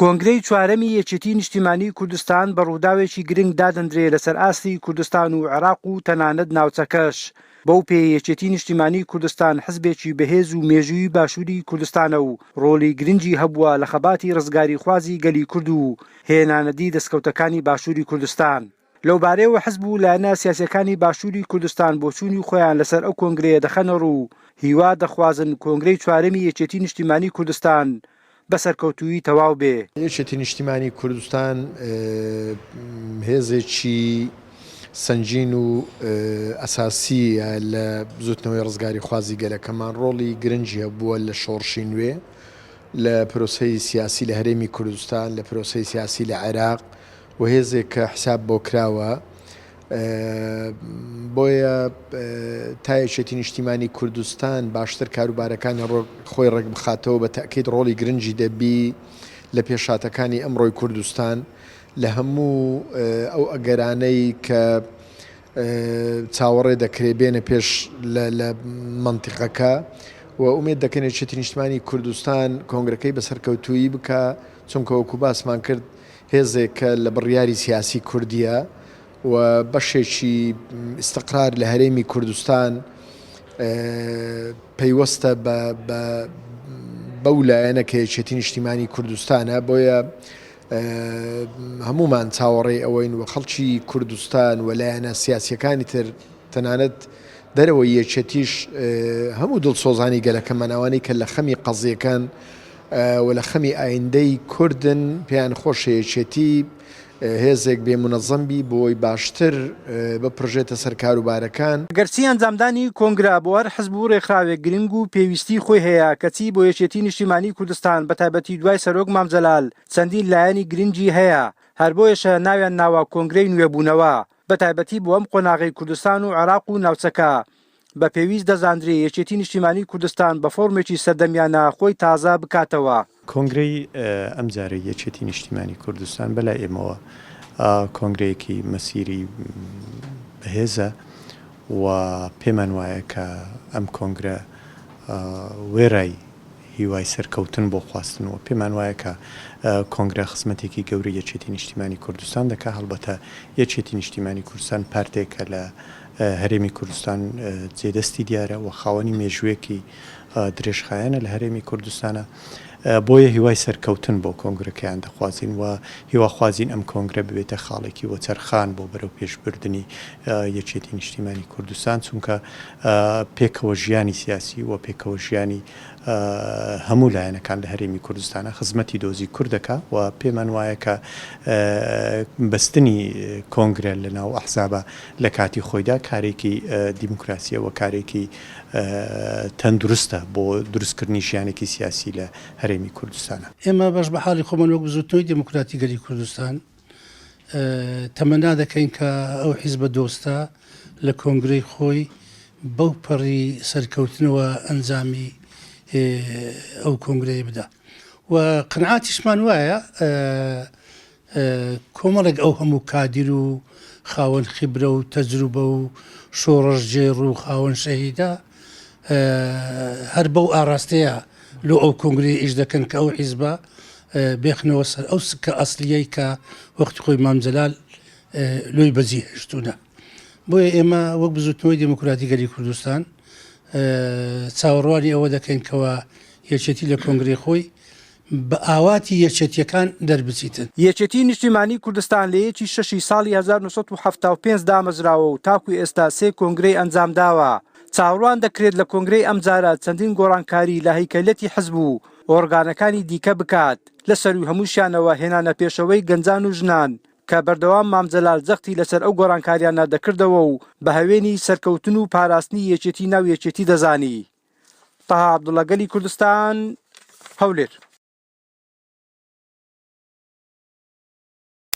کۆنگرەی چوارەمی یەکێتی نیشتیمانی کوردستان بە ڕووداوێکی گرنگ دادەندرێ لەسەر ئاستی کوردستان و عێراق و تەنانەت ناوچەکەش، بەو پێیە یەکێتی نیشتیمانی کوردستان حزبێکی بەهێز و مێژووی باشووری کوردستانە و ڕۆڵی گرنگی هەبووە لە خەباتی ڕزگاریخوازی گەلی کورد و هێنانەدی دەستکەوتەکانی باشووری کوردستان. لەوبارەیەوە حزب و لایەنە سیاسییەکانی باشووری کوردستان بۆچوونی خۆیان لەسەر ئەو کۆنگرەیە دەخەنەڕوو و هیوا دەخوازن کۆنگرەی چوارەمی یەکێتی نیشتیمانی کوردستان بە سەرکەوتوویی تەواو بێ. یەکێتی نیشتیمانی کوردستان هێزێکی سەنگین و ئەساسییە لە بزووتنەوەی ڕزگاریخوازی گەلەکەمان، ڕۆڵی گرنگی هەبووە لە شۆڕشی نوێ، لە پرۆسەی سیاسی لە هەرێمی کوردستان، لە پرۆسەی سیاسی لە عێراق و هێزێک کە حیساب بۆ کراوە. بۆیە تا یەکێتی نیشتیمانی کوردستان باشتر کاروبارەکانی خۆی ڕێکبخاتەوە بە تەئکید ڕۆڵی گرنگی دەبی لە پێشهاتەکانی ئەمڕۆی کوردستان لە هەموو ئەو ئەگەرانەی کە چاوەڕێ دەکرێ بێنە پێش لە مەنتیقەکە و ئومێد دەکەین یەکێتی نیشتمانی کوردستان کۆنگرەکەی بە سەرکەوتوویی بکا چونکە وەکو باسمان کرد هێزێکە لە بڕیاری سیاسی کوردیە و بەشێکی ئیستقرار لە هەرێمی کوردستان پەیوەستە بە بەو لایەنە کە یەکێتی نیشتیمانی کوردستانە بۆیە هەمومان چاوەڕێی ئەوەین و خەڵکی کوردستان و لایەنە سیاسیەکانی تر تەنانەت دەرەوەی یەکێتیش هەموو دڵسۆزانی گەلەکەمان ئەوانەی کە لە خەمی قەزیەکان و لە خەمی ئایندەی کوردن پێیان خۆشە یەکێتی هێزێک بێ مونەزەم بی بۆی باشتر بپڕژێتە سەر کاروبارەکان. گەرچی ئەنجامدانی کۆنگرە بۆ هەر حزب و رێکخراوێک گرنگ و پێویستی خۆی هەیە، کەچی بۆ یەکێتی نیشتیمانی کوردستان بەتایبەتی دوای سەرۆک مام جەلال چەندین لایەنی گرنگی هەیە، هەر بۆیەشە ناویان ناوە کۆنگرەی نوێبوونەوە، بەتایبەتی بۆ ئەم قۆناغەی کوردستان و عێراق و ناوچەکە بە پێویست دەزاندرێ یەکێتی نیشتیمانی کوردستان بە فۆرمێکی سەردەمیانە خۆی تازە بکاتەوە. کۆنگرەی ئەمجارەی یەکێتی نیشتیمانی کوردستان بەلای ئێمەوە کۆنگرەیەکی مەسیری بەهێزە و پێمان وایە کە ئەم کۆنگرە وێرای هیوای سەرکەوتن بۆ خواستن و پێمان وایە کە کۆنگرە خزمەتێکی گەورەی یەکێتی نیشتیمانی کوردستان دەکا، هەڵبەتە یەکێتی نیشتیمانی کوردستان پارتێکە لە هەرێمی کوردستان جێدەستی دیارە و خاوەنی مێژوویەکی درێژخایەنە لە هەرێمی کوردستانە، بۆیە هیوای سەرکەوتن بۆ کۆنگرەکەیان دەخوازین و هیواخوازین ئەم کۆنگرە ببێتە خاڵێکی وەچەرخان بۆ بەرەوپێشبردنی یەکێتی نیشتیمانی کوردستان، چونکە پێکەوە ژیانی سیاسی و پێکەوە ژیانی هەموو لایەنەکان لە هەرێمی کوردستانە خزمەتی دۆزی کورد دەکا و پێمان وایە کە بەستنی کۆنگرە لە ناو ئەحزابە لە کاتی خۆیدا کارێکی دیموکراسیە و کارێکی تەندروستە بۆ دروستکردنی ژیانێکی سیاسی لە هەرێمی کوردستانە. ئێمە بەش بە حاڵی خۆمان وەک بزووتنەوەی دێموکراتی گەلی کوردستان تەمەنا دەکەین کە ئەو حیزبە دۆستە لە کۆنگرەی خۆی بەو پەڕی سەرکەوتنەوە ئەنجامی ئەو کۆنگرەیە بدا و قەنعاتیشمان وایە کۆمەڵێک ئەو هەموو کادیر و خاوەن خیبرە و تەجروبە و شۆڕشگێڕ و خاوەن شەهیدە هەر بەو ئاراستەیە لۆ ئەو کۆنگرەیە ئیش دەکەن کە ئەو حیزبە بێخنەوە سەر ئەو سکە ئەسلیەی کە وەختی خۆی مام جەلال لۆی بەجی هێشتوونە. بۆیە ئێمە وەک بزوتنەوەی دێموکراتی گەلی کوردستان چاوەڕوانی ئەوە دەکەین کەوا یەکێتی لە کۆنگرەی خۆی بە ئاواتی یەکێتیەکان دەربچیتن. یەکێتی نیشتیمانی کوردستان لە یەکی شەشی ساڵی 1975 دامەزراوە و تاکو ئێستا سێ کۆنگرەی ئەنجامداوە، چاوەڕوان دەکرێت لە کۆنگرەی ئەمجارە چەندین گۆڕانکاری لە هەیکەلیەتی حزب و ئۆڕگانەکانی دیکە بکات، لە سەرووی هەمووشیانەوە هێنانە پێشەوەی گەنجان و ژنان کە بەردەوام مام جەلال جەختی لەسەر ئەو گۆڕانکاریانە دەکردەوە و بە هەوێنی سەرکەوتن و پاراستنی یەکێتی ناو یەکێتی دەزانی. تەها عەبدوڵا گەلی کوردستان، هەولێر.